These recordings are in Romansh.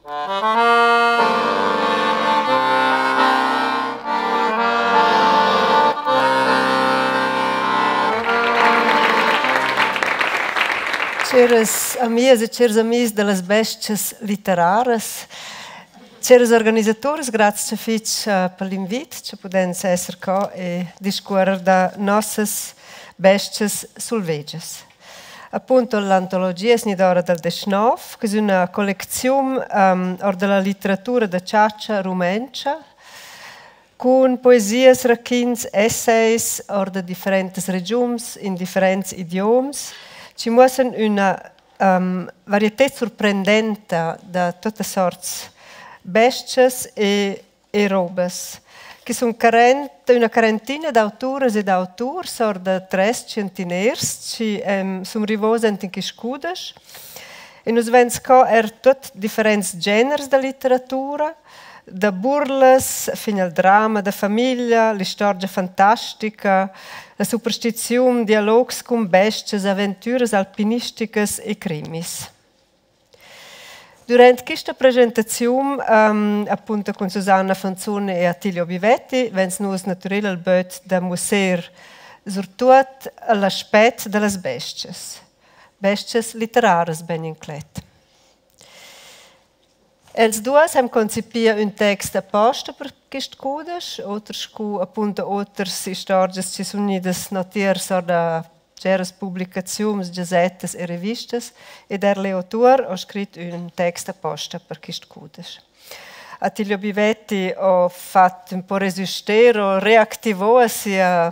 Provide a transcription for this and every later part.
Cheras amias e chers amis da las bes-chas litteraras, cheras organisaturas, grazcha fich per l'invid cha pudens esser cò e discuorrer da nossas bes-chas sulvedgias. Appunto l'antologia es gnida ora dal deschnov, que es üna collecziun our da la litteratura da chatscha rumentscha cun poesias, raquints, essays our da differentas regiuns in differents idioms chi muossan üna varieted surprendenta da tuottas sorts bes-chas e e robas che sun carent üna quarantina d'auturas ed auturs or da tres tschientiners chi sun rivos aint in quist cudesch. E nus vains cò eir tuot differents geners da litteratura, da burlas fin al drama da famiglia, l'istorgia fantastica, la superstiziun, dialogs cun bes-chas, aventüras alpinisticas e crimis. Durant quista presentaziun appunto cun Susanna Fanzun e Attilio Bivetti vegns nus natürel al böt da musser surtuot l'aspet da las bes-chas, bes-chas litteraras baininclet. Els duos han concipia ün text aposta per quist cudesch, oter scu appunto oters istorgias chi sun gnidas notiers our da Bgeras publicaziuns, gazettas e revistas ed eir Leo Tuor ho scrit ün text aposta per quist cudesch. Attilio Bivetti ho fat ün po resüster, ho reactivo a sia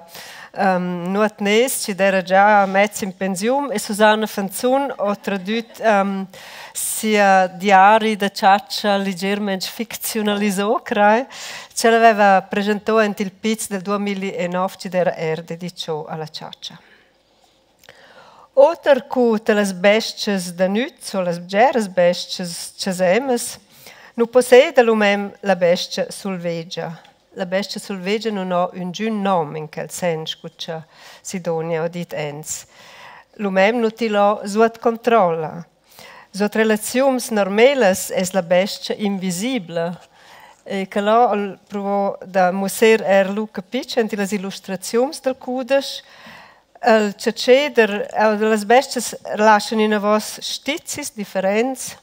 Nuot Nes chi'd eira già mez in pensiun e Susanna Fanzun ho tradüt sia diari da chatscha ligermaing ficziunalisò, crai, ch'el aveva preschantò aint il piz del 2009 chi'd eira eir dedicho a la chatscha. Oter cu talas bes-chas da nüz o las bgeras bes-chas chasemas nu posseda l'umem la bes-cha sulvedgia. La bes-cha sulvedgia nun ho üngün nom in quel sen scu cha Sidonia ho dit ens. L'umem nu til ho suot controlla. Suot relaziuns normelas es la bes-cha invisibla e que là ho'l pruvo da musser eir Luca Pitschen illa illustraziuns dal cudesch. Il chatscheder las bes-chas laschan inavos stizis differents,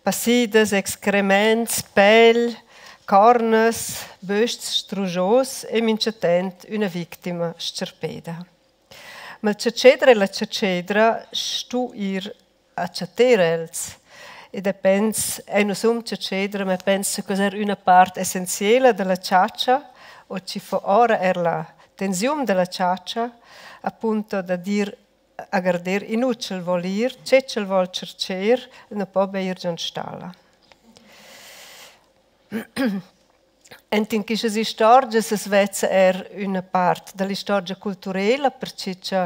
passidas, excrements, pel, cornas, bösts struschos e minchatant üna victima s-charpeda. Ma il chatscheder e la chatschedra stu ir a chatter els. Ed eu pens, eu nu sun chatschedra, ma pens cha questa es üna part essenziela da la chatscha o chi fo ora eir la tensiun da la chatscha, appunto da dir a garder inua ch'el voul ir, che ch'el voul tschercher, nu po be ir giò'n stalla. Ent in quistas istorgias as vezza eir üna part da l'istorgia culturela, perche cha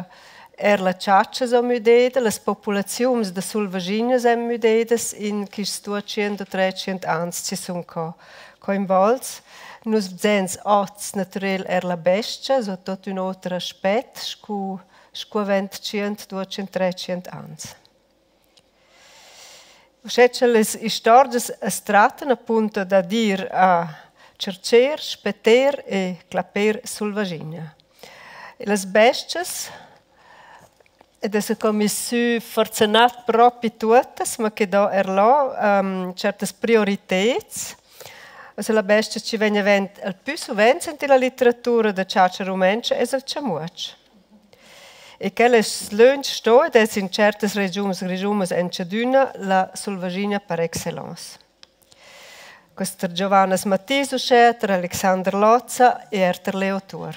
eir la chatscha s'ho müdeda, las populaziuns da sulvaschignas han müdedas in quists duatschient o tretschient ans chi sun co coinvolts. Nus vzains hoz natürel eir la bes-cha sot tuot ün oter aspet scu scu avant tschient, duatschient, tretschient ans. Uschè cha las istorgias as trattan apunto dad ir a tschercher, spetter e clapper sulvaschigna. E las bes-chas ed es miss sü forsa na propi tuottas, ma che do eir là tschertas prioriteds. Also la bes-cha chi vegn avent al pü suvent in la litteratura da chatscha rumantscha es il chamuotsch. E quel es lönch sto ed es in tschertas regiuns grischunas engiadüna la sulvaschina par excellence. Quist tar Giovannes Mathis uschè, tar Alexander Lozza e eir tar Leo Tuor.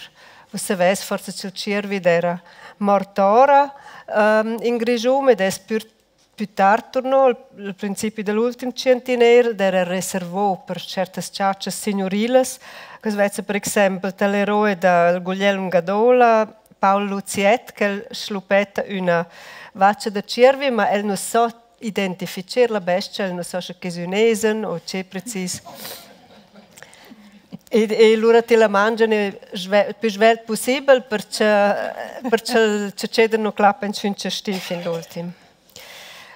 Vus savais forsa cha'l tschiervi d'eira mort ora in Grischun ed es pür Pü tard turnò al principi da l'ultim tschientiner ed era reservò per tschertas chatschas signurilas. Quels vezza per exaimpel tal eroe da Guglielm Gadola, Paul Luziet, ch'el schluppetta üna vacha da tschiervi, ma el nu so identificher la bes-cha, el nu so scha que es ün esen o che precis. E, e lura tilla mangian il pü svelt pussibel perche perche ch'el chatscheder nu clappa inchün chasti fin l'ultim.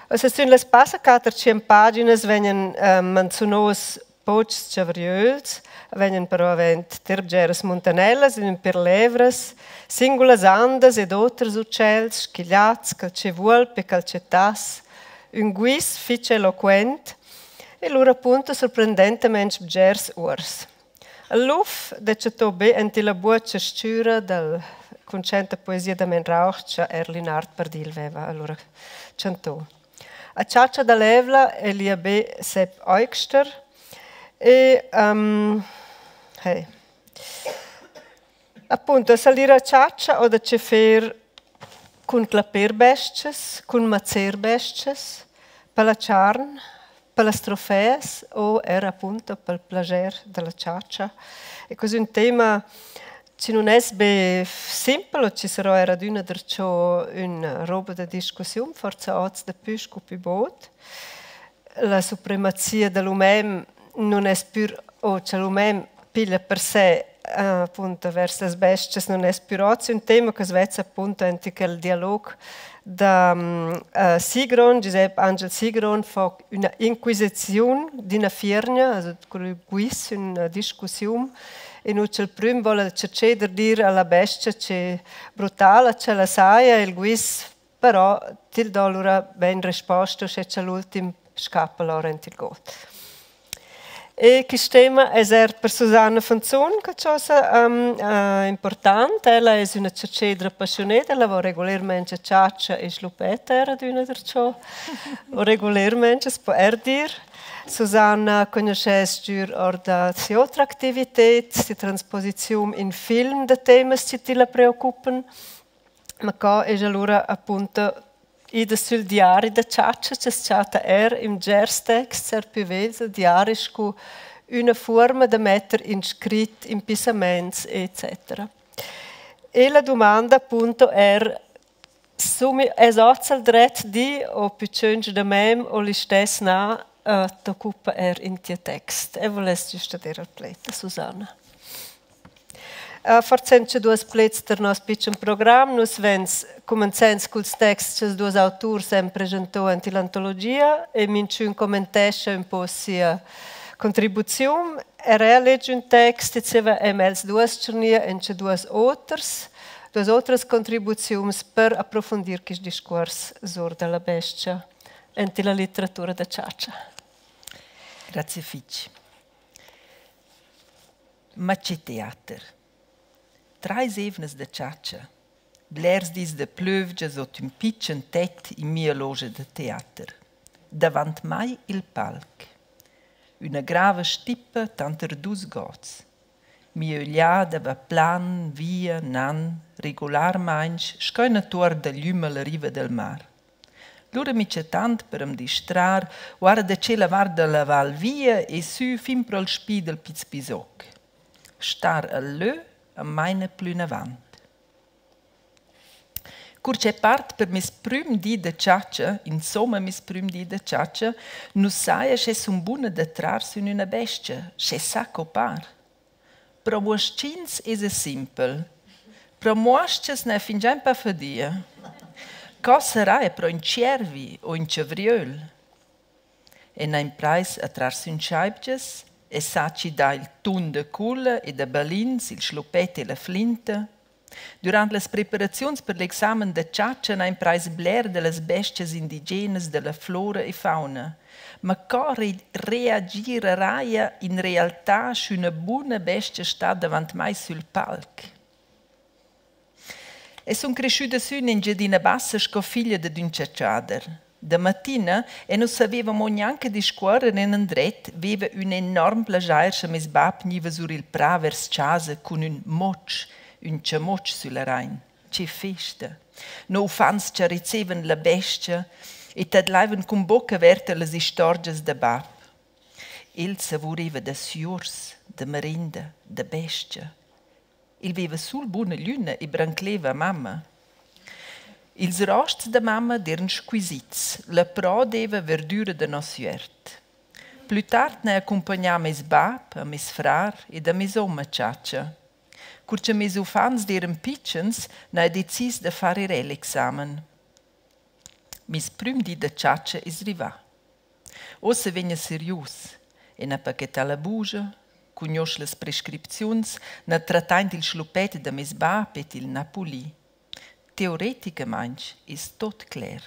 Also sün las passa 400 paginas vegnan manzunos pochs chavriöls, vegnan però avent ter bgeras muntanellas ed ün per levras, singulas andas ed oters utschels, schigliats, calche vuolp e calche tass, ün guis fich eloquent e lura appunto sorprendentamaing bgers uors. Il luf decetò be ant illa buocha s-chüra dal concenta poesia da Men Rauch cha eir Linard Bardill veva alura chantò. A chatscha da l'evla è lia be Sepp Eugster e hey. Appunto, salir a chatscha o da che fer cun clapper bes-chas, cun mazzer bes-chas, per la charn, per las trofeas o er appunto pel plaschair da la chatscha. E così ün tema chi nun es be simpel o chi sarò er adüna darcho üna roba da discussiun, forsa hoz dapü scu pü bod. La supremazia da l'umem nun es pür o cha l'umem piglia per se appunto vers las bes-chas nun es pür hoz ün tema ch'as vezza appunto ant quel dialog da Sigron, Giusep Angel Sigron fa üna inquisiziun d'üna fiergna, also cul guis üna discussiun, e nu ch'el prüm voul cercher dir alla bestia che brutala cha la saja, il guis però til do alura bain resposta, uschè cha l'ultim scappa lura aint il god. E quist tema es eir per Susanna Fanzun qualchosa important. Ella es üna chatschedra passioneda, ella vo regulermaing a chatscha e schluppetta eir adüna darcho. O regulermaing, as po eir dir. Susanna cugnuschess sgür our da si'otra activited, sia transposiziun in film da temas chi tilla preoccupan. Ma co es alura appunto ida sül diari da chatscha chi's chatta eir in bgers texts eir pü vegls, il diari scu üna fuorma da metter in scrit impissamaints etc. E la dumanda appunto eir sumi es hoz il dret di o pü tschönch da mem o listess na t'occupa eir in tia text. Eu vuless güsta dir al pled a Susanna. Forsa auncha duos pleds tar nos pitschen program. Nus vens cumenzens culs texts cha'ls duos auturs han preschantò ant ill'antologia e minchün commentescha ün po sia contribuziun. Er el legia ün text e zieva hem els duos tschernir auncha duos oters, duos otras contribuziuns per approfundir quist discuors sur da la bes-cha ant illa litteratura da chatscha. Grazie fich. Ma che teater! Trais eivnas da chatscha, blers dis da plövgia sot ün pitschen tet in mia logia da teater. Davant mai il palc. Üna grava stippa tanter dus gods. Mia ögliada va plan, via, nan, regularmaing, sco üna tuor da glüm alla riva del mar. Lura minchatant per am distrar guarda da tschella vart da la val via e sü fin pro'l spi dal Piz Pisoc. Star al lö am maina plünavant. Cur ch'eu part per meis prüm di da chatscha, insomma meis prüm di da chatscha, nu saja sche sun buna da trar sün üna bes-cha, sche sa co par. Pro muos-chins esa simpel. Pro muos-chas n'ha fingià ün pa fadia. Co saraja pro ün tschiervi o ün chavriöl? Eu n'ha imprais a trar sün schaibgias e sa chi dà il tun da culla e da balins, il schluppet e la flinta. Durant las preparaziuns per l'examen da chatscha n'ha imprais bler da las bes-chas indigenas, da la flora e fauna. Ma co reagiraraja in realtà sch'üna buna bes-cha sta davant mai sül palc? Eu sun creschüda sü in Engiadina Bassa sco figlia dad ün chatschader. Da mattina, eu nu saveva amo gnanca discuorrer inandret, veva ün enorm plaschair scha meis bap gniva sur il prà vers chasa cun ün motsch, ün chamotsch sülla rain. Che festa! No uffants charizzevan la bes-cha e tadlaivan cun bocca averta las istorgias da bap. El savureva da süors, da marenda, da bes-cha. El veva sul buna glüna e brancleva a mamma. Ils rosts da mamma d'eiran squisits. La pro deva verdüra da nos üert. Plü tard n'ha accumpagnà meis bap, a meis frar ed a meis hom a chatscha. Cur cha meis uffants d'eiran pitschens, n'haja decis da far eir el examen. Meis prüm di da chatscha es rivà. Uossa vegna serius. Eu n'ha paquetà la bugia, cugnuosch las prescripziuns, n'ha trat aint il schluppet da meis bap ed il n'ha puli. Teoreticamaing es tuot cler.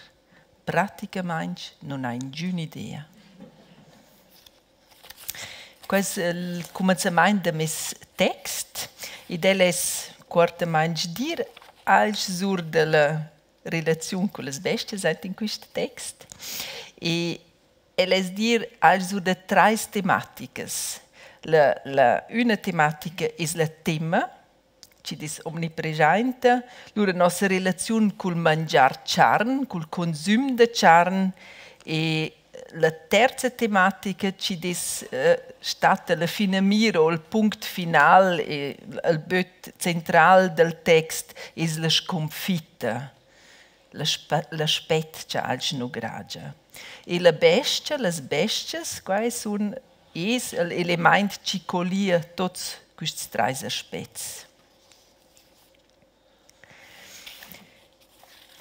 Praticamaing nun ha ingün'idea. Quai es il cumanzamaint da meis text ed el es cuortamaing dir alch sur da la relaziun cullas bestias aint in quist text. E el es dir alch sur da trais tematicas. La la üna tematica es la tema chi'd es omnipreschainta, lura nossa relaziun cul mangiar charn, cul consüm da charn e la terza tematica chi'd es statta la finamira o il punct final e il böt central dal text es la sconfitta, l'aspet cha alch nu gragia. E la bes-cha, las bes-chas, quai sun es l'elemaint chi collia tuots quists trais aspets.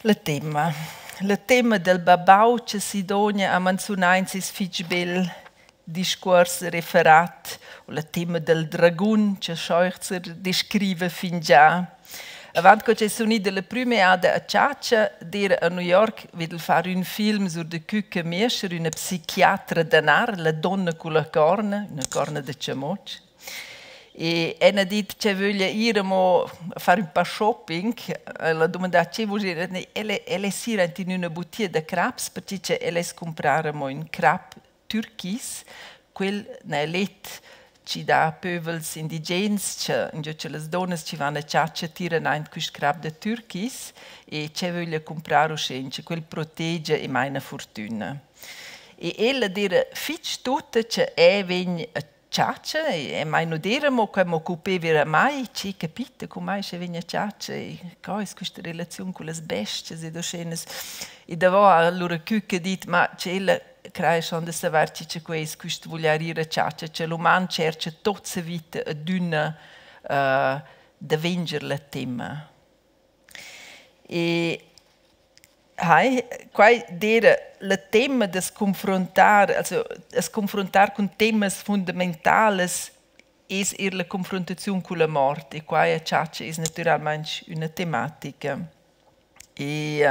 La tema. La tema del babau cha Sidonia ha manzunà in seis fich bel discuors referat o la tema del dragun cha Scheuchzer descriva fingià. Avant co ch'el sun ida la prüma jada a chatscha d'eira a New York vi dal far ün film sur da Küke Miescher, üna psichiatra da nar, la donna culla corna, üna corna da chamuotsch. E ella ha dit che vöglia ir amo a far ün pa shopping. El ha dumandà che voul dir. Ella ella es ira aint in üna butia da craps perche cha ella es cumprar amo ün crap türkis. Quel n'ha let chi dà pövels indigens cha ingio cha las duonnas chi van a chatscha tiran aint quist crap da türkis e che vöglia cumprar uschè cha quel protegia e maina furtüna. E ella d'eira fich tutta cha eu vegn a chatscha e mai nu d'eira mo quai m'occupeva mai, che capita cun mai sche vegn a chatscha e co es quista relaziun cullas bes-chas ed uschenas. E davo ha alura Küke dit, ma ch'ella craja schon da savair chi cha quai es quist vulair ir a chatscha, cha l'uman tschercha tuot sa vita adüna da vendscher la tema. E hai, quai d'eira la tema da's confruntar, also as confruntar cun temas fundamentalas es eir la confruntaziun culla mort e quai a chatscha es natüralmaing üna tematica. E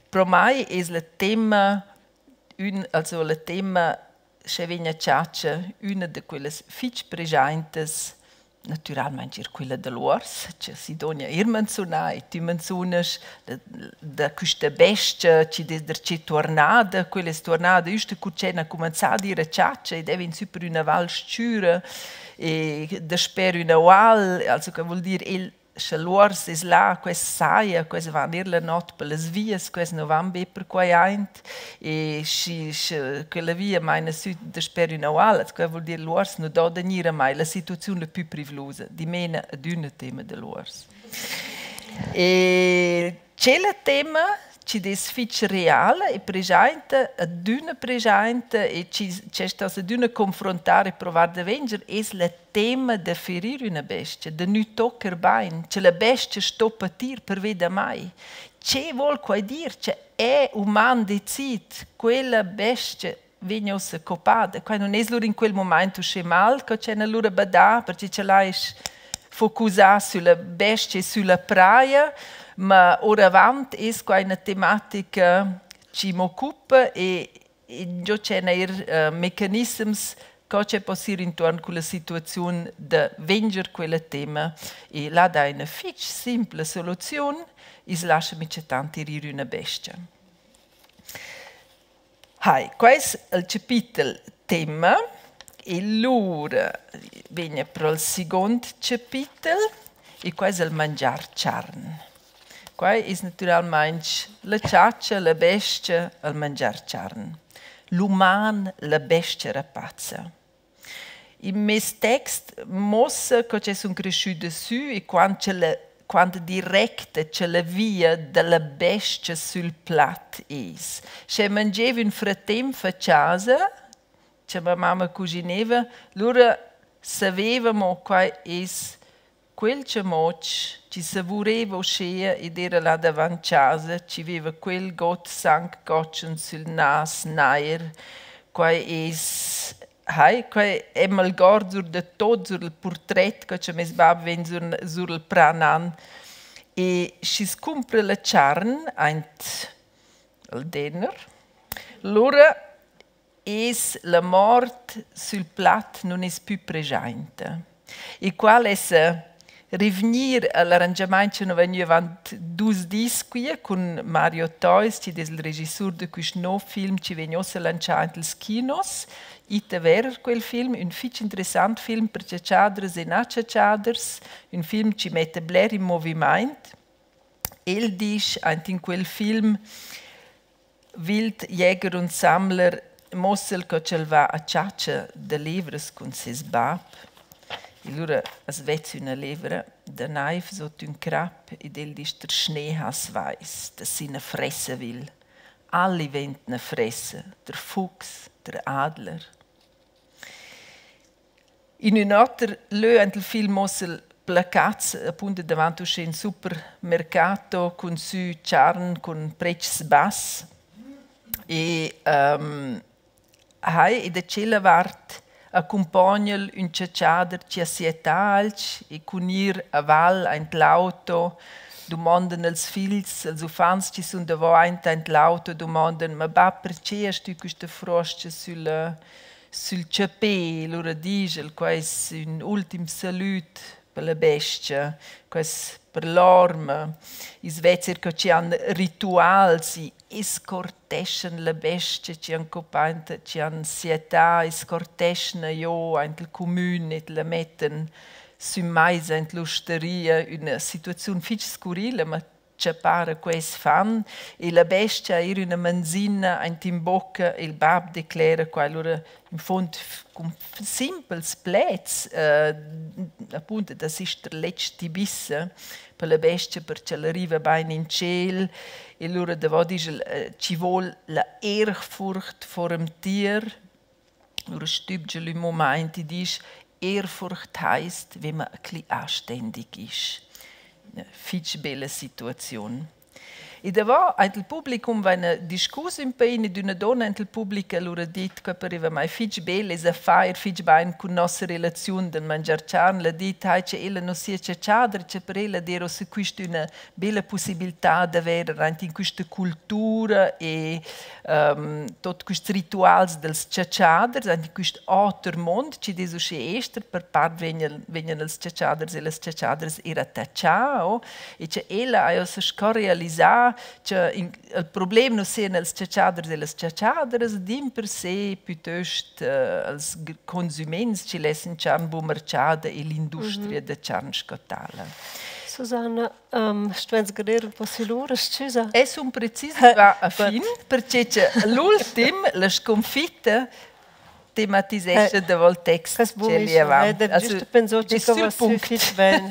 pro mai es la tema ün also la tema sche vegn a chatscha üna da quellas fich preschaintas, natüralmaing eir quella da l'uors, cha Sidonia eir manzunà e tü manzunas, da quista bestia chi dess darcheu tuornada, quella es tuornada güsta cur ch'ella ha cumanzà ad ir a chatscha ed vegn sü per üna val s-chüra e dasper üna ual, also que voul dir el sche l'uors es là, quest saja, quest van ir la not per las vias, quest nu van be per quai aint e schi sche quella via maina sü dasper üna uala, quai voul dir l'uors nu do da gnir a mai la situaziun la pü privlusa, dimena adüna tema da l'uors. E tschella tema chi'd es fich reala e preschainta, adüna preschainta e chi chi sta adüna confruntar e provar da vendscher, es la tema da ferir üna bestia, da nu tocker bain, cha la bestia sto patir pervi da mai. Che vuol quai dir? Cha è uman decid, quella bestia vegn ussa coppada. Quai nun es lura in quel mumaint uschè mal co ch'el ha lura badà, perche ch'el ais focusà sülla bestia e sülla praja, ma oravant es quai üna tematica chi m'occupa e ingio c'è eir mecanissems co che poss ir intuorn culla situaziun da vendscher quella tema. E là dà üna fich simpla soluziun, i's lascha minchatant ir ir üna bestia. Hai, quai es il chapitel tema e lura vegna pro'l seguond chapitel e quai es il mangiar charn. Quai es natüralmaing la chatscha, la bestia, il mangiar charn. L'uman, la bestia rapazza. In meis text muossa co ch'eu sun creschüda sü e quant cha la quant directa cha la via da la bestia sül plat es. Sch'eu mangeva ün fratemp a chasa, cha ma mamma cuschineva, lura saveva mo quai es quel chamuotsch. Chi savureva uschea ed eira là davant chasa, chi veva quel god sang cotschen sül nas nair. Quai es hai, quai eu m'algord sur da tot, sur il purtret co cha meis bap vegn sur sur il prà nan. E schi's cumpra la charn aint al Denner, lura es la mort sül plat nun es pü preschainta. E qual es rivgnir a l'arrangiamaint cha no vain gnü avant duos dis quia cun Mario Theus, chi'd es il regissur da quist nouv film chi vegn uossa lantschà aint ils kinos. It a verer quel film, ün fich interessant film per chatschadras e na chatschaders, ün film chi metta bler in movimaint. El disch aint in quel film Wild, Jäger und Sammler muossa'l co ch'el va a chatscha da levras cun seis bap. E lura as vezza üna levra da naiv sot ün crap ed el disch: «Der Schneehas weiss, dass sie ne fresse will. Alle wollen ne fresse, der Fuchs, der Adler.» In ün oter lö aint il film muossa'l placats apunto davant uschè ün supermercato cun sü charn cun predschs bass. E hai e da tschella vart accumpagna'l ün chatschader chi ha sietà alch e cun ir a val aint l'auto dumondan els figls, els uffants chi sun davo aint aint l'auto dumondan: «Ma bap, perche hast tü quista fruos-cha sülla sül chapè?» Lura disch el: «Quai es ün ultim salüd per la bes-cha, quai es per l'orma.» I's vezza eir co chi han rituals, i escorteschan la bes-cha chi han copaint chi han sietà, escorteschan jo aint il cumün e la mettan sü maisa aint l'usteria. Üna situaziun fich scurrila, ma cha para quels fan e la bestia ha eir üna manzina aint in bocca e il bap declera qua alura in fuond cun simpels pleds appunto das ist der letzte Bissen per la bestia per ch'ella riva bain in tschel e lura davo disch el chi voul la Ehrfurcht vor dem Tier. Lura stübgia el ün mumaint e disch: «Ehrfurcht heisst, wenn man a chli anständig isch.» Fich bella situaziun. E davo aint il publicum vaina discus ün pain ed üna donna aint il public ha lura dit que pareva mai fich bel, es affar fich bain cun nossa relaziun da mangiar charn. L'ha dit hai cha ella non sia chatschadra, cha per ella d'eira ussa quist üna bella possibiltà d'avair aint in quista cultura e tot quists rituals dels chatschaders, aint in quist oter mond chi'd es uschè ester, per part vegnan vegnan els chatschaders e las chatschadras eir attachà o e cha ella ha ussa sco realisà cha in il problem nu sajan els chatschaders e las chatschadras, dimpersè pütöst els consuments chi lessan charn bunmarchada e l'industria da charn sco tala. Susanna, stuains gader ün po sü lura, s-chüsa. Es un precis va a fin, perche cha l'ultim, la sconfitta, tematisescha davo il text che li avant. Also, penso che sul punct. Ben,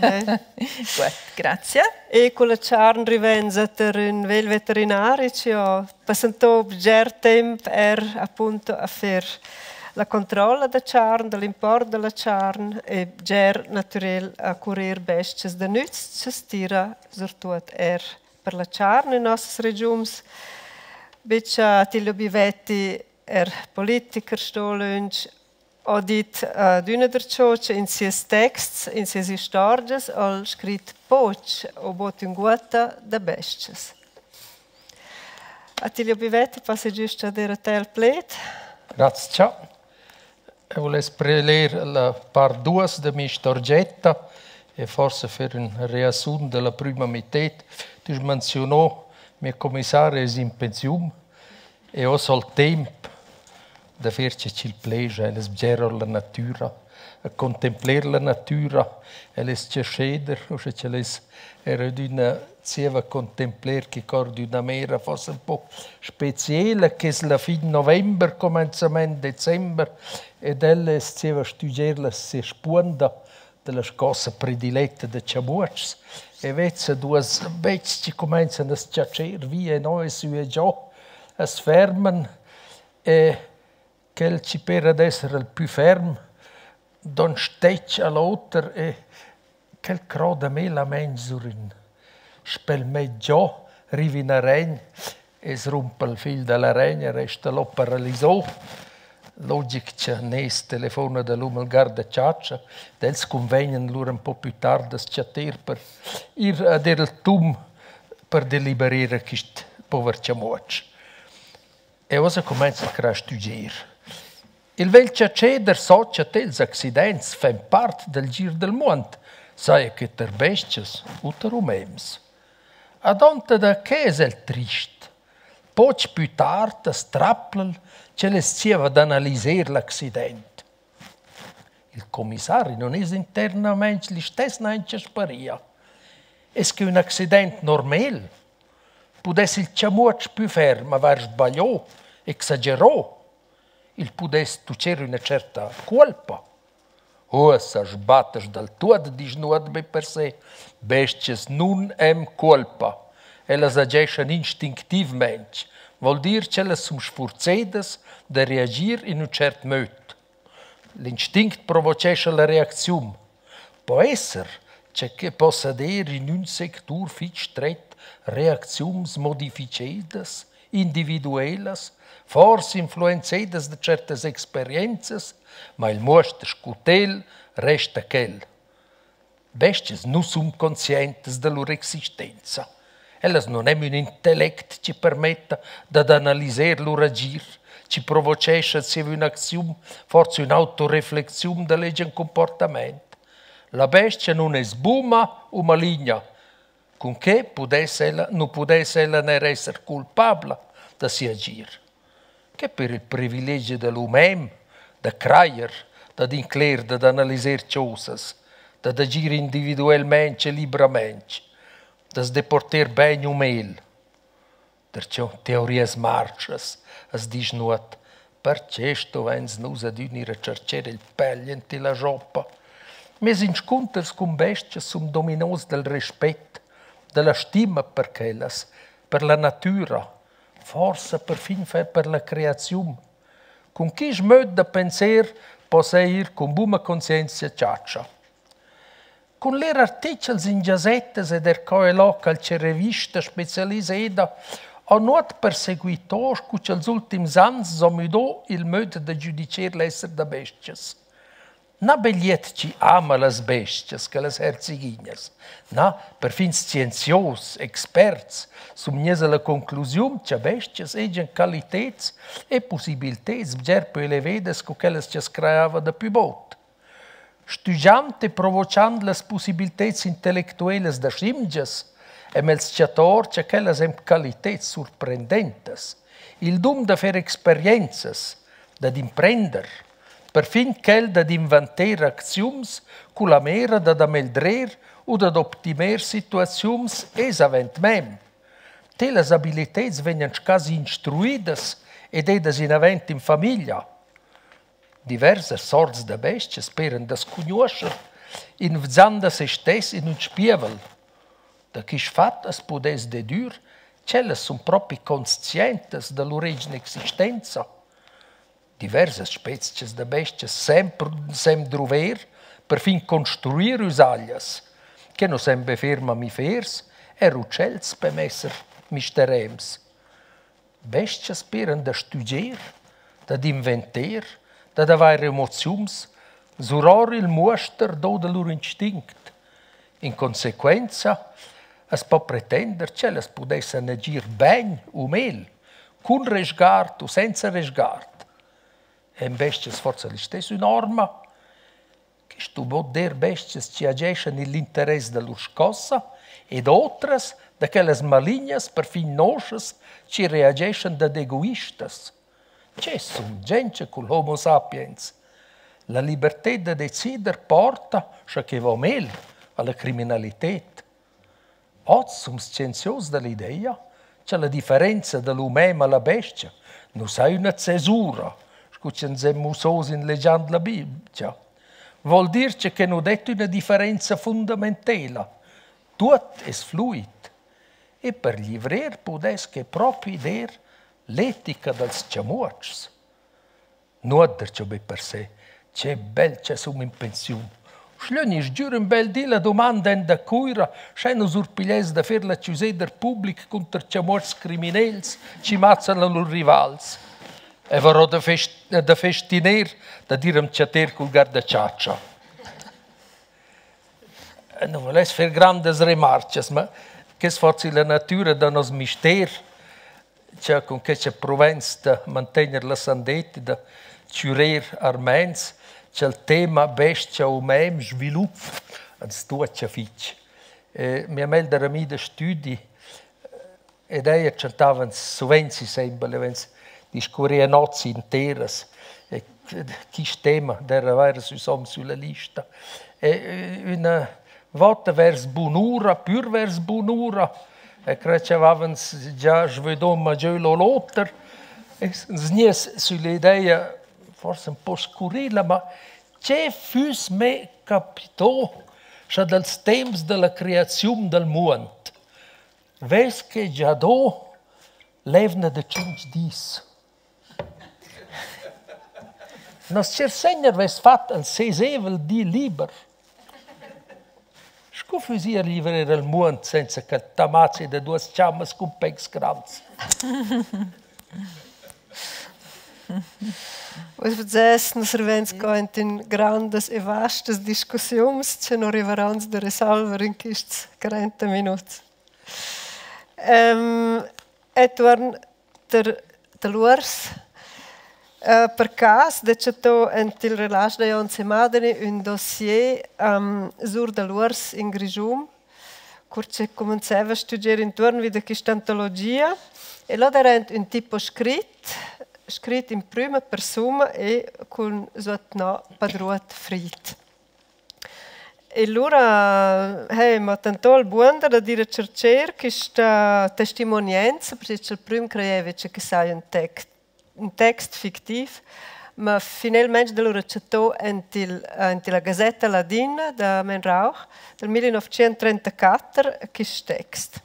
Gut, grazie. E con la charn rivenza ter ün vegl veterinari chi ho passantò bger temp er appunto a fer la controlla da charn, da l'import da la charn e bger natürel a curir bes-chas da nüz, cha's tira surtuot er per la charn in nossas regiuns. Be cha Attilio Bivetti er politiker sto lönch ho dit adüna darcho cha in sieus texts, in sias istorgias ho'l scrit poch o bod ünguotta da bes-chas. Attilio Bivetti, passa güst a der a te il pled. Grazcha. Eu vuless preler la part duos da mia istorgetta e forsa fer ün riassun da la prüma mited. Tü hast menziunà mia commissaria es in pensiun e uossa ho'l temp da fer che chi'l plescha. El es bger our la natüra, a contempler la natüra. El es chatscheder, uschè ch'el es eir adüna zieva contempler quicò d'üna mera forsa ün po speciela, che es la fin november, cumenzament december, ed el es zieva stüdger la sia spuonda da la scossa prediletta da chamuotschs e vezza duos bets chi cumenzan a s-chatscher via e no e sü e giò, as ferman e quel chi pera d'esser il pü ferm dà ün stech a l'oter e. Quel croda melamaing sur ün spelmet giò, riva in aregn e's rumpa il fil da l'aregn e resta lo paralisò. Logic cha Nes telefona dalum al guardachatscha ed els cunvegnan lura ün po plü tard da's chatter per ir a der il tum per deliberer a quist pover chamuotsch. E uossa cumainza a crair stüdger. Il vegl chatscheder sa cha tels accidents fan part dal gir dal muond, saja que tar bes-chas u tar umens. Adonta da che es el trist. Poch plü tard as trapla'l ch'el es zieva d'analiser l'accident. Il commissari nun es internamaing listess neanche sparia. Es que ün accident normel? Pudess il chamuotsch plü ferm avair sbagliò, exagerò? Il pudess tucher üna tscherta cuolpa. Uossa sbattasch dal tuot, disch Nuot be per se, bes-chas nun am cuolpa. Ellas ageschan instinctivmaing, voul dir ch'ellas sun sfurzedas da reagir in ün tschert möd. L'instinct provochescha la reacziun. Po esser cha que possa der in ün sectur fich stret reacziuns modifichedas, individuelas, forsa influenzedas da tschertas experienzas, ma il muoster scu tel resta quel. Bestias nu sun conscientas da lur existenza. Ellas nun han ün intellect chi permetta dad analiser lur agir, chi provochescha zieva ün'acziun forsa ün'autoreflexiun da l'agen cumportamaint. La bestia nun es buna u maligna. Cun que pudess ella, nu pudess ella neir esser culpabla da sia agir. Que per il privilegi da l'uman da crajer, dad incler, dad analiser chosas, dad agir individuelmaing e libramaing, da's deporter bain u mel. Darcheu teorias marschas, as disch Nuot, perche stuvains nus adüna ir a tschercher il paglient illa schoppa? Meis inscunters cun bes-chas sun dominos dal respet, da la stima per quellas, per la natüra, forsa perfin per la creaziun. Cun quist möd da penser possa ir cun buna conscienza a chatscha. Cun ler artichels in giazettas ed eir co e là qualche revista specialiseda ho Nuot perseguito scu cha'ls ultims ans s'ho müdo il möd da giüdicher l'esser da bes-chas. Na be glied chi ama las bes-chas che las herzigignas, na, perfin scienzios, experts sun gnieus a la conclusiun cha bes-chas hegian qualiteds e pussibilteds bger pü elevedas cu quellas chi's crajava da pü bod. Stügiand e provochand las pussibilteds intellectuelas da schimgias hem els chattà our cha quellas han qualiteds surprendentas, il dun da fer experienzas, dad imprender, perfin quel dad invanter acziuns culla mera dad ameldrer u dad optimer situaziuns es avant mem. Telas abiliteds vegnan scasi instruidas ed edas inavant in famiglia. Diversas sorts da bes-chas peran da's cugnuoscher in vzand a se stess in ün spievel. Da quist fat as pudess dedür ch'ellas sun propi conscientas da lur egna existenza. Diversas spezchas da bes-chas sempre sem druver perfin construir üsaglias, que nu sem be fer mamifers, eir utschels pon esser misterems. Bes-chas peran da stüdger, dad inventer, dad avair emoziuns, suror il muoster do da lur instinct. In consequenza as po pretender ch'ellas pudessan agir bain u mel, cun resguard u senza resguard. En bes-chas forsa listess ün'orma. Quist sto bod der bes-chas chi ageschan i'l interess da lur scossa ed otras da quellas malignas, perfin noschas, chi reageschan dad egoistas. Che sumgientscha cul homo sapiens! La liberted da decider porta, scha que vo mel, a la criminalited. Hoz sun scienzios da l'ideja cha la differenza da l'uman a la bes-cha nu saja üna cesura, scu cha'ns hem mussos in legiand la Bibgia. Voul dir cha que nu det üna differenza fundamentela. Tuot es fluid. E per glivrer pudess que propi der l'etica dals chamuotschs. Nuot darcheu be per se. Che bel cha sun in pensiun. Uschgliö gni sgür ün bel di la dumanda aint da Cuira, sch'eu nu surpigliess da fer l'achüseder public cunter chamuotschs criminels chi mazzan a lur rivals. Eu varò da da festiner dad ir a'm chatter cul guardachatscha. Eu nu vuless fer grandas remarchas, ma que es forsa illa natüra da nos mister cha cun que cha pruvains da mantegner la sandetta, da chürer armaints, cha'l tema bes-cha u mem svilup ans tuocha fich. Mia meglra amia da stüdi ed eir chantavan suvent insembel e vains discurrì nots interas e quist tema d'eira vaira süsom sülla lista. E üna vota vers bunura, pür vers bunura, e crai cha vavans già svödò magiöl o l'oter, e ans gniess süll'idea, forsa ün po scurrila, ma che füss mê capitò, scha dals temps da la creaziun dal muond vess que già do l'eivna da tschinch dis? Nos cher Segner vess fat il sesevel di liber. Sco füss i a livrer il muond senza ch'el t'amazzi da duos chammas cun pegs grands? Vus vezzess, nus rivens qua aint in grandas e vastas discussiuns che nu rivarons da resolver in quists 40 minuts. E tuorn tar l'uors. Per cas decetto ent il relasch da Jon Semadeni ün dossier sur da l'uors in Grischun, cur che cumanzeva a stüdger intuorn vi da quist'antologia. E là d'eira ün tipo scrit, scrit in prüma persuna e cun suotnà Padruot Fried. E lura he ma tantò il buonder dad ir a tschercher quista testimonienza, perche cha'l prüm crajeva cha que saja ün text ün text fictiv, ma finelmaing da lura chattò aint il aint illa Gazetta Ladina da Men Rauch dal 1934 quist text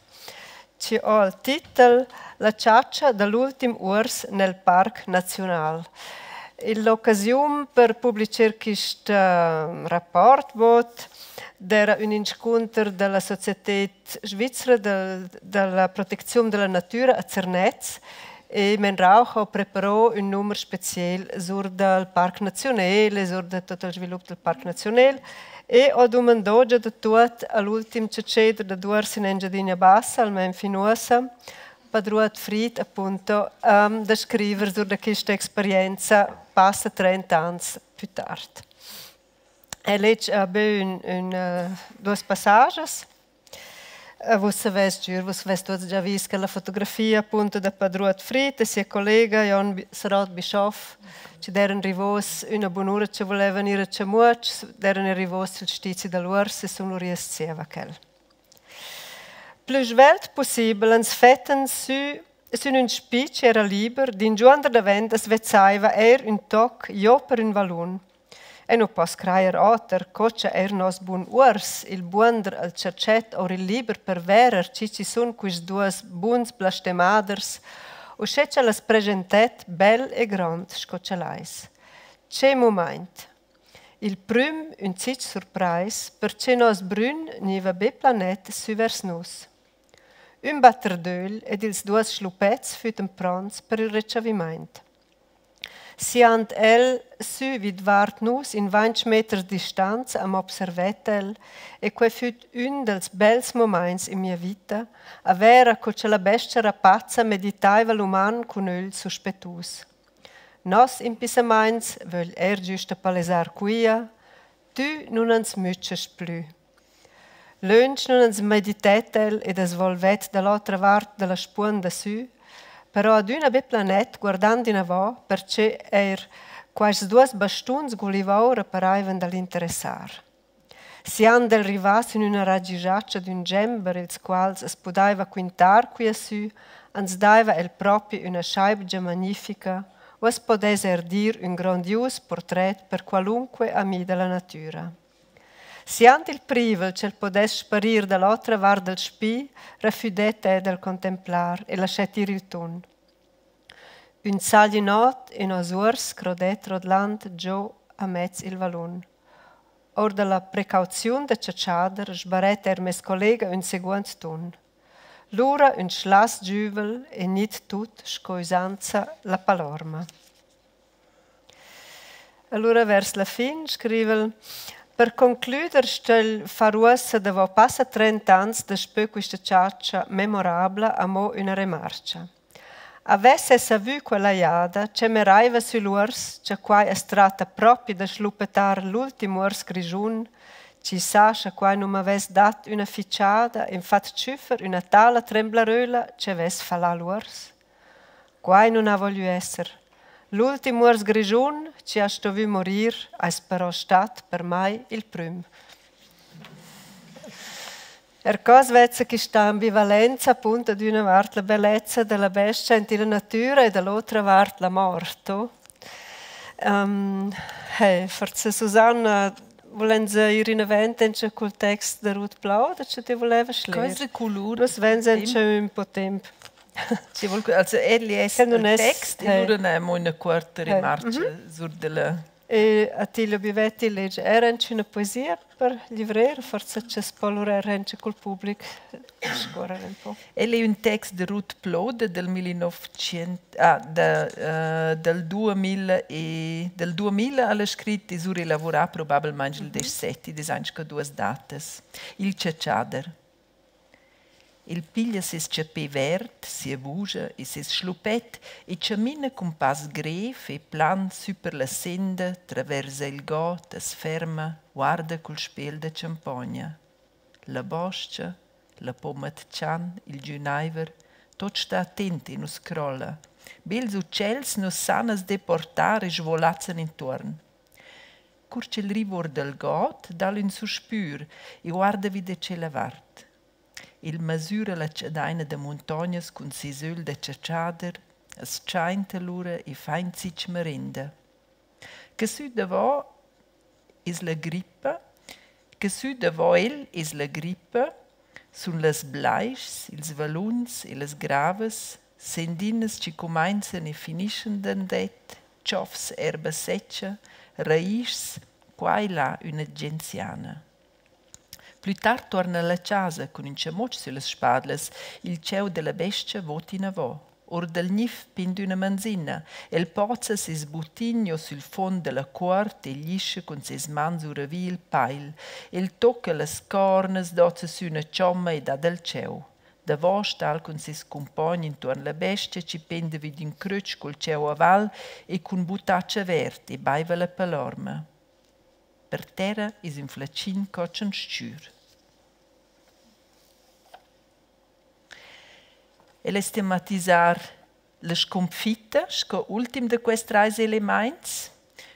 chi ho il titel La chatscha da l'ultim uors nel Parc Naziunal. Ill'occasiun per publicher quist rapport bod d'eira ün inscunter da la Societed svizra da la protecziun da la natüra a Zernez e Men Rauch ho preparo ün numer speciel sur dal Parc Naziunel e sur da tuot il svilup dal Parc Naziunel e ho dumandò già da tuot a l'ultim chatscheder dad uors in Engiadina Bassa, almain fin uossa, Padruot Fried appunto, da scriver sur da quista experienza passa trent'ans pü tard. El lec be ün ün duos passages. Vus savais sgür, vus avais tuots già vis quella fotografia appunto da Padruot Fried e sia collega Jon Sarott Bischoff chi d'eiran rivos üna bunura chi volevan ir a Chamuotsch, d'eiran arrivos sül stizi da l'uors e sun lur ieus zieva quel. Plü svelt pussibel ans fettan sü sün ün spi chi era liber, d'ingiuonder davent as vezzaiva eir ün toc giò per ün vallun. Eu nu poss crajer oter, co cha eir nos bun uors, il buonder al tscherchet our il liber per verer chi chi sun quists duos buns blastemmaders, uschè ch'el as preschentet bel e grond sco ch'el ais. Che mumaint! Il prüm ün zich surprais, perche nos brün gniva be planet sü vers nus. Ün batter d'ögl ed ils duos schluppets füttan pronts per il retschavimaint. Siand el sü vidvart nus in vainch meters distanza am observet el, e quai füt ün dals bels mumaints in mia vita, a vera co cha la bes-cha rapazza meditaiva l'uman cun ögl suspettus. Noss impissamaints vögl eir güsta palesar quia, tü nun ans mütschast plü. Lönch nun ans meditet el ed as volvet da l'otra vart da la spuonda sü, però adüna be planet guardand inavò, perche eir quaists duos bastuns gulivoura paraivan da l'interessar. Siand el rivà sün üna ragischaccia d'ün dschember, ils quals as pudaiva quintar quia sü, ans daiva el propi üna schaibgia magnifica, o as podess eir dir ün grondius purtret per qualunque ami da la natüra. Siand il privel ch'el podess sparir da l'otra vart dal spi, refüdet el da'l contemplar e laschet ir il tun. Ün sagl in ot e nos uors crodet rodland giò amez il vallun. Our da la precauziun da chatschader sbaretta eir meis collega ün seguond tun. Lura ün schlass giüvel e gnit tut, sco üsanza, la palorma. Alura vers la fin scriva'l: Per conclüder stögl far uossa davo passa trent'ans daspö quista chatscha memorabla amo üna remarcha. Avess eu savü quella jada che meraiva sül uors cha quai as tratta propi da schluppettar l'ultim uors grischun, chi sa scha quai nu m'avess dat üna fichada e'm fat tschüffer üna tala tremblaröla chi avess fallà l'uors? Quai nun ha voglü esser. L'ultim uors grischun chi ha stuvü murir ais però stat per mai il prüm. Er co as vezza quista ambivalenza appunto d'üna vart la bellezza da la bes-cha aint illa natüra e da l'otra vart la mort. Hey, forsa Susanna, vulains ir inavant auncha cul text da Ruth Plouda, che ti volevas ler? Questa colur. Nus vegns auncha ün po temp. Also egl es il text e lura n'haimo üna cuorta remarcha sur della E Attilio Bivetti legia era auncha üna poesia per glivrer, forsa cha's po lura er auncha cul public discuorrer ün po. El è ün text de Ruth Plouda del 1900, ah, da, del 2000 e del 2000 al ha scrit e sur elavurà probabilmaing il 17, id es auncha duas datas. Il chatschader. El piglia seis chapè verd, sia vugia e seis schluppet e chamina cun pass grev e plan sü per la senda, traversa il god, as ferma, guarda cul spejel da champogna. La bos-cha, la pomma d'chan, il giunaiver, tuot sta attent e nu's crolla. Be ils utschels nu san as deportar e svolazzan intuorn. Cur ch'el riva our dal god, dà'l ün suspür e guarda vi da tschella vart. El masüra la chadaina da muntognas cun seis ögl da chatschader, as tschainta lura e fa ün zich marenda. Casü davo es la grippa, casü davo el es la grippa, sun las blaischs, ils valuns e las gravas, sendinas chi cumainzan e finischan dandet, tschofs erba secha, raischs, qua e là üna genziana. Plü tard tuorna el a chasa cun ün chamotsch süllas spadlas, il cheu da la bes-cha vot inavò. Our dal gnif pind üna manzina. El pozza seis buttin giò sül fuond da la cuort e glischa cun seis mans ouravi il pail. El tocca las cornas, dozza sü üna chomma e dà dal cheu. Davo sta'l cun seis cumpogn intuorn la bestia chi penda vi d'ün crütsch cul cheu aval e cun buttatscha avert e baiva la palorma. Per terra es ün flacin cotschen s-chür. El es tematisar la sconfitta sco ultim da quests trais elemaints.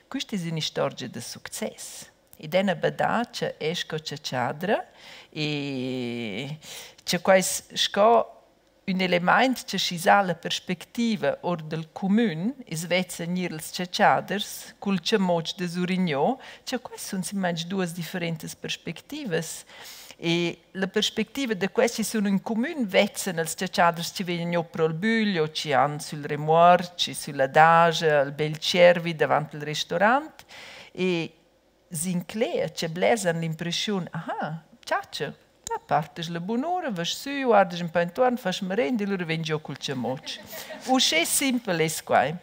Quista es ün'istorgia da success. Ed ena badà cha è sco chatschadra e cha quai es sco ün elemaint cha schi s'ha la perspectiva our dal cumün e's vezza gnir ils chatschaders cul chamoc da Surignò, cha quai sun simmainch duos differentas perspectivas. E la perspectiva da questi sun ün cumün vezzan els chatschaders chi vegnan giò pro'l bügl o chi han sül remuorch e sülla daja al bel tschiervi davant il restorant e s'inclegia che blers han l'impreschiun, aha, chatscha, la partas la bunura, vas sü, guardas ün pa intuorn, fas marenda e lura vegn giò cul chamoc. Uschè simpel es quai.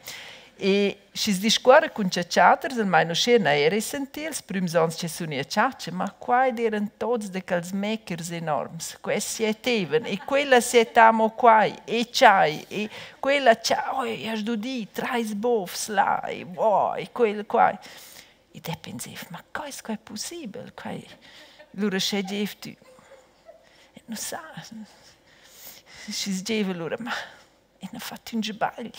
E schi's discuorra cun chatschaders, almain uschè n'ha eir sentì ils prüms ons che sun i a chatscha, ma quai d'eiran tuots da quels mecers enorms. Quels sietevan e quella sieta amo quai e tschai e quella tschai, oi, hast dudi, trais bofs là e oi, e quel quai. Ed eu pensev, ma co es quai pussibel? Quai lura sche giaiv tü, eu nu sa. Schi's giaiva lura, ma eu n'ha fat ün sbagl.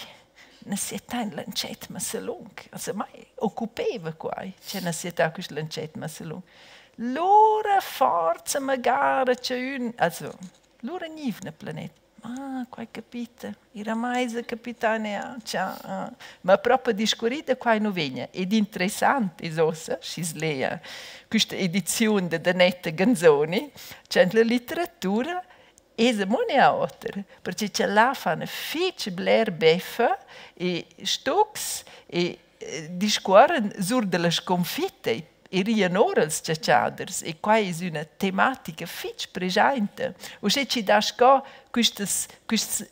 Na sietà in lancet massa lung. Also mai occupeva quai, che na sietà quist lancet massa lung. Lura forza magari cha ün, also lura gnivna planet. Ah, quai capita. Era mai esa capità neancha. Ma propa discurrir da quai nu vegna. Ed interessant es uossa, schi's leja quista ediziun dad Annetta Ganzoni, cha in la litteratura esa mo ün oter, perche cha là fan fich bler beffa e stucs e discuorran sur da la sconfitta. E rian ora els chatschaders e quai es üna tematica fich preschainta. Uschè chi dà sco quistas, quists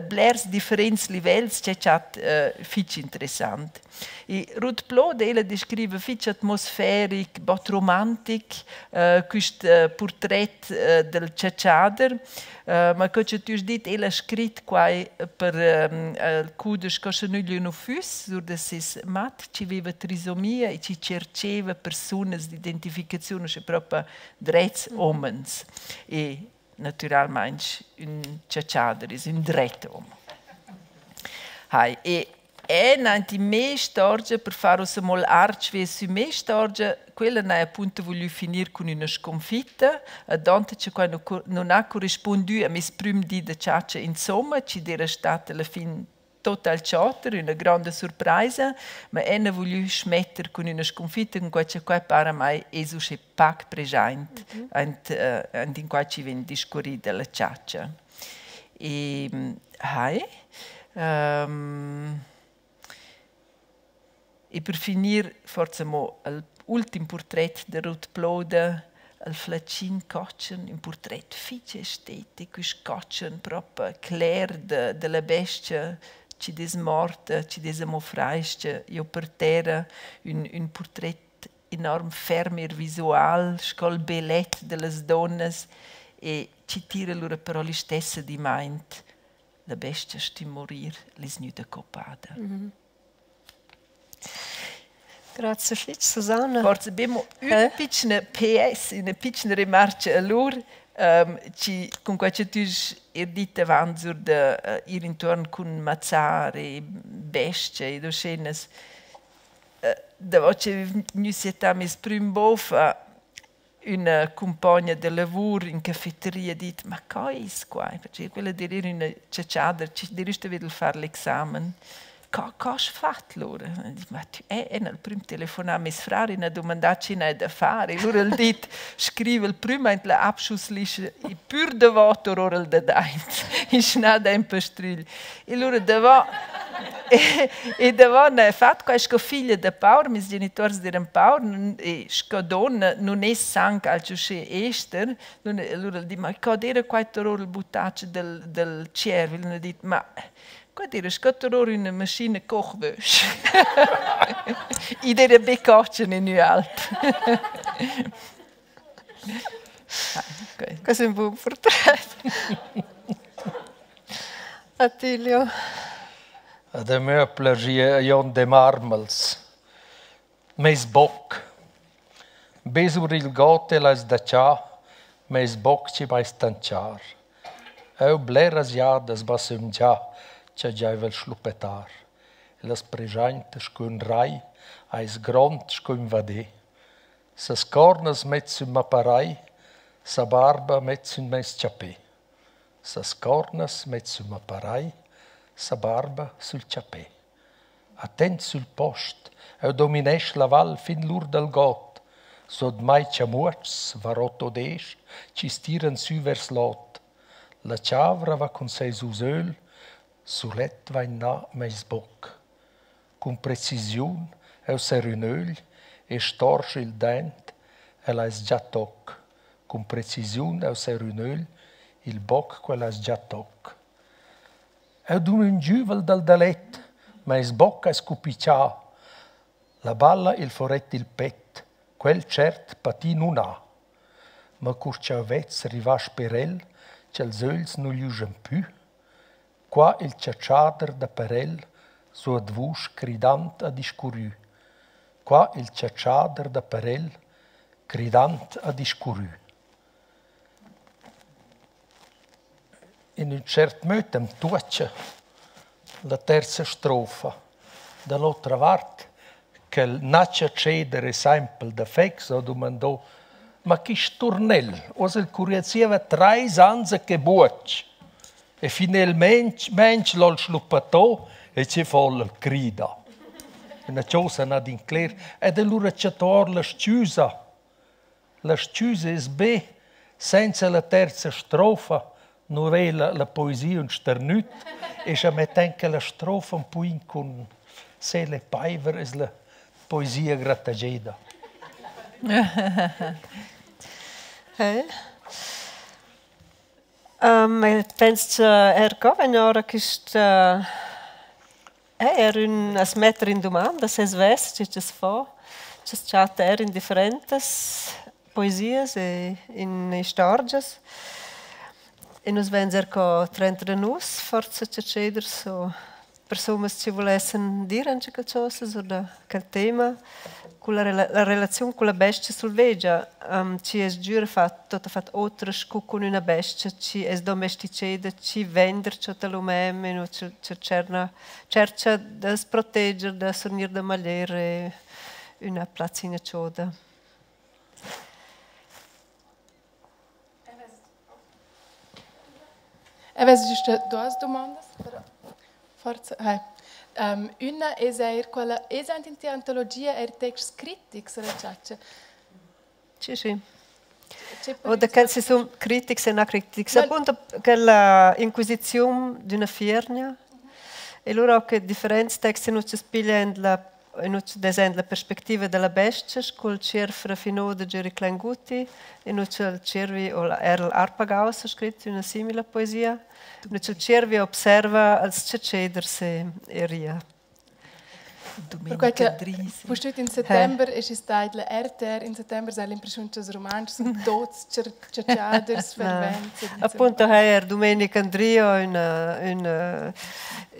blers differents livels che chat fich interessant. E Ruth Ploder, ella descriva fich atmosferic, bod romantic, quist purtret del chatschader. Ma co cha tü hast dit, ella ha scrit quai per il cudesch Co scha nüglia nu füss, sur da seis mat chi veva trisomia e chi tschercheva persunas d'identificaziun, uschè propa drets homens. E natüralmaing ün chatschader es ün dret hom. Hai, e en aint in mê istorgia per far ussa mo l'arch via sü mê istorgia, quella n'haja apunto voglü finir cun üna sconfitta, adonta cha quai nun ha correspundü a meis prüm di da chatscha insomma, chi d'eira stat alla fin total choter, üna gronda surpraisa, ma eu n'ha voglü schmetter cun üna sconfitta, cun quai cha quai para mai es uschè pac preschaint aint aint in quai chi vegn discurrì da la chatscha. E hai e per finir forsa amo il ultim purtret da Ruth Plouda, il flatschin cotschen, ün purtret fich estetic, quist cotschen propa cler da da la bes-cha chi'd es morta, chi'd es amo frais-cha giò per terra, ün ün purtret enorm ferm eir visual sco'l belet da las dunnas e chi tira lura però listess adimmaint la bestia sti murir, l'es gnüda coppada. Grazie fich, Susanna. Forsa be mo üna pitschna PS, üna pitschna remarcha alur, chi cun quai cha tü hast eir dit avant sur da ir intuorn cun mazzar e bestia ed uschenas. Davo che gnü sietà meis prüm bov ha üna cumpogna da lavur in cafeteria dit: «Ma co es quai?» Perche quella d'eira üna chatschadra chi d'eira stuvü far l'examen. Co co hast fat lura? Ma tü eu n'ha il prüm telefonà a meis frar e n'ha dumandà che n'haja da far. E lura ha'l dit: «Scriva il prüm aint la Abschussliste e pür davo tour our il dadaint.» Inschnada ün pastrügl. E lura davo e davo n'ha fat quai sco figlia da paur, meis genituors d'eiran paur e sco donna nun es anc alch uschè ester. Lura el di: «Ma co d'eira quai tour our il buttatsch dal dal tschierv?» El ha dit: «Ma qua d'eira sco tour our üna maschina Kochwäsch.» Id eira be cotschen in ün alp. Questo è un buon portret. Attilio. Ad a me plaschia Jon Demarmels. Meis boc. Be sur il god el ais da cha, meis boc chi m'ais tant char. Eu bleras jadas m'ha sömgià cha giaiva al schluppettar. El as preschainta sco ün rai, ais grond sco ün vadè. Sas cornas met sün ma parai, sa barba met sün meis chapè. Sas cornas met sün ma parai, sa barba sül chapè. Attent sül post, eu dominesch la val fin l'ur dal god. Suot mai chamuotschs, var ot o desch, chi stiran sü vers l'ot. La chavra va cun seis usöl, sulet vain nà meis boc. Cun precisiun eu ser ün ögl e storsch il daint, el ais già toc. Cun precisiun eu ser ün ögl, il boc quel ais già toc. Eu dun ün giüvel dal dalet, meis boc ais cupichà. La balla il foret il pet, quel tschert pati nun ha. Ma cur ch'eu vez rivà sper el, cha'ls ögls nu glüschan pü, qua il chatschader da per el, suot vusch cridant ha discurrü. Qua il chatschader da per el, cridant ha discurrü. In ün tschert möd am tuocha la terza strofa. Da l'otra vart quel na chatscheder e saimpel da Fex ho dumandò: «Ma quist turnel, uossa il currier zieva trais ans a che buoch?» E finelmaing l'ho'l schluppatto e che fo'l? El crida. Üna chosa na d'incler. Ed alura chattò our la s-chüsa. La s-chüsa es be sainza la terza strofa nu vela la poesia ün sternüd e scha mettain quella strofa ün poin cun sel e paiver es la poesia gratageda. Hey. Um, pens cha eir co vegn ora quist eir ün as metter in dumanda se svess che cha's fo, cha's chatta eir in differentas poesias e in istorgias. E nus vains eir co trenta da nus forsa chatscheders o persunas chi vulessan dir ancha qualchosa sur da quel tema culla la relaziun culla bes-cha sulvegia, chi es sgüra fat tuottafat otra scu cun üna bes-cha chi es domesticeda, chi vender cha talumem e nu tscherna tschercha da's proteger, da surgnir da maglier e üna plazzina choda. Eu vess güsta duos dumondas, però forsa hai. Üna es eir quella, es aint in tia antologia eir texts critics a la chatscha? Sì, sì. O da quels chi sun critics e na critics. Appunto quella inquisiziun d'üna fiergna. E lura ho que differents texts in chi spiglian la in nu desend la perspectiva da la bes-cha scu'l tschierv raffinò da Gieri Klainguti, in cha'l tschiervi o eir l'Arpagaus ha scrit üna simila poesia, in cha'l tschiervi observa als chatscheders e, e ria. Perquai che pustüt in settember es stat la RTR in settember sai l'impreschiun cha'ls rumantschs sun tuots chatschaders fervents. Appunto eir Dumenic Andrio üna üna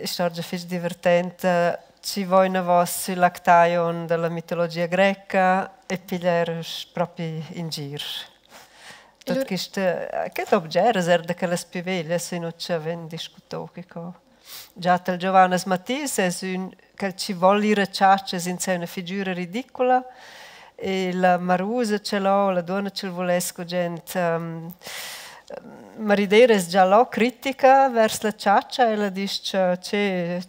istorgia fich divertenta chi vo inavos sül Actaion da la mitologia greca e piglia propi in gir. Tot quista che do bgeras eir da quellas pü veglias in cha vegn discutò quicò. Già tal Giovannes Mathis es ün quel chi vol ir a chatscha sainza üna figüra ridicula e la marusa ce l'ho, la duonna ch'el vuless gugent marider es già là critica vers la chatscha. Ella disch cha che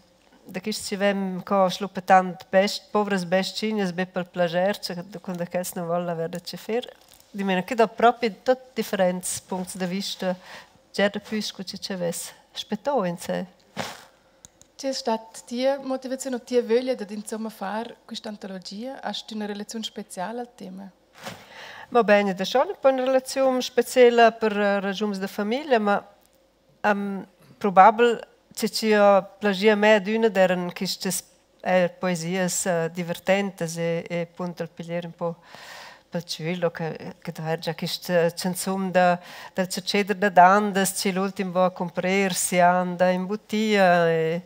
da quist chi vem co schluppetand best povras bes-chignas be pel plaschair, cha cun da quels nu voul avair da che fer. Dimena que do propi tuot differents puncts da vista, bger dapü scu chi chi vess spettò insè. Che es stat tia motivaziun o tia vöglia dad insomma far quist'antologia? Hast üna relaziun speciala al tema? Ma bain, id es schon ün po üna relaziun speciela per ragiuns da famiglia, ma probabel che chi ho plaschì a me adüna d'eran quistas eir poesias divertentas e e appunto il piglier ün po pel tschül o che che do eir già quista chanzun da dal chatscheder dad andas chi l'ultim vo a cumprer si'anda in butia e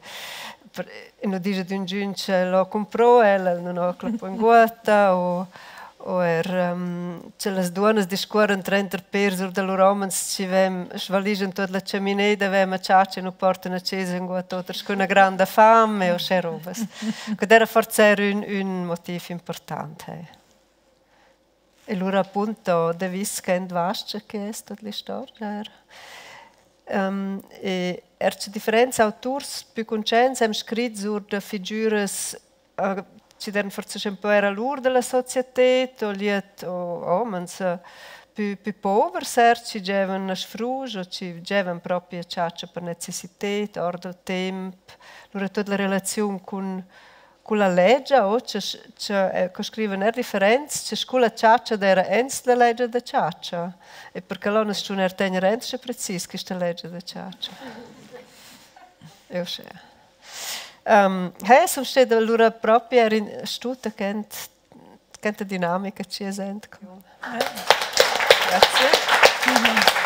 e nu disch ad üngün ch'el ho cumpro el, el nun ho clappo inguotta o o eir cha las duonnas discuorran trenter per sur da lur homens chi vem svaligian tuot la chamineda, vem a chatscha e nu portan a chesa inguotta oter scu üna granda fam e uschè robas. Quai d'eira forsa eir ün ün motiv important, hey. E lura appunto devis ch'end vascha che es tuot l'istorgia eir. E eir cha differents auturs pü cuntschaints han scrit sur da figüras chi d'eiran forsa ün po eir a l'ur da la societed o liet o homens pü pü povers eir chi giaivan a sfrusch o chi giaivan propi a chatscha per necessited our dal temp. Lura tuot la relaziun cun culla legia o cha cha co scrivan eir differents, cha scu la chatscha d'eira aint la legia da chatscha e perque là nu stun eir tegner aint schi precis quista legia da chatscha. E uschea. He, sun steda alura propi eir in stutta ch'ent ch'enta dinamica chi es aint co. Grazie.